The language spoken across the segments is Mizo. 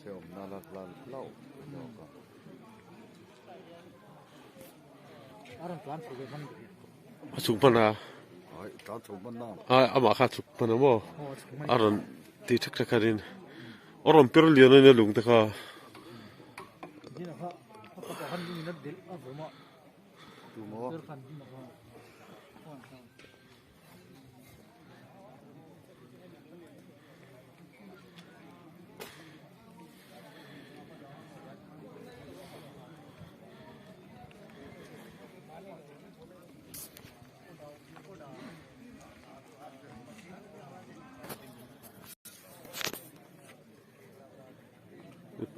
Hmeichhe awmna la hlan hlauh zawk a. A chhuk hman a. Ai tlan chhuk hman na. Ai amah kha a chhuk hman a maw? A rawn ti thek thek khanin a rawn per lian a nia lung te kha.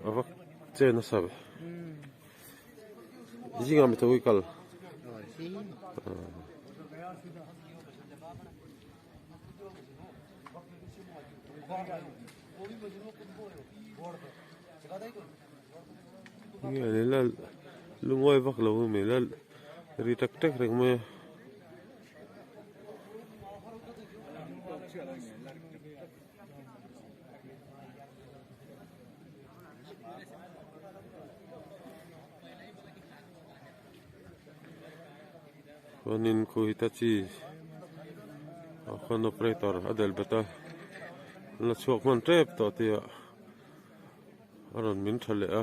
A va che nasa ve zingah mi tho hi kal. Nge ni la lungawi vak lo mai la ri tak tak reng mai a. Chuanin khu Hitachi ah khuan operator a del bet a la chhuak hman tep tawh tih ah a rawn min tha leh a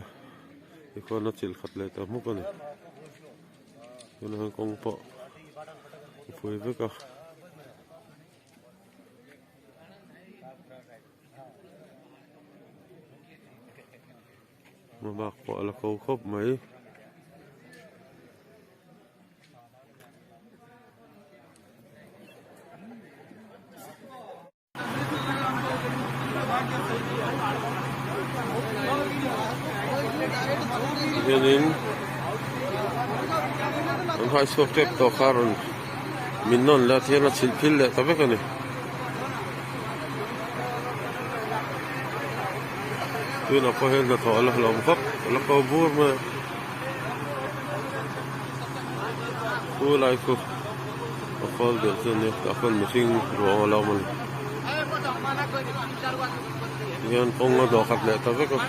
tikhuan a chilh khat leh ta hmuk a ni tunah hian kawng pawh a phui vek a. Hmabak pawh a la ko khawp mai. Hianin an hai chhuak tep tawh kha rawn min nawn leh a thian a chhilh phil leh ta vek a ni. Tunah pawh hian hnathawh a la hlawm khawp a la ko bur mai a chu lai chu a khawl deuh chu a nia tah khuan mihring ruang a lo awm a ni tihian kawng a dawh khat leh ta vek a.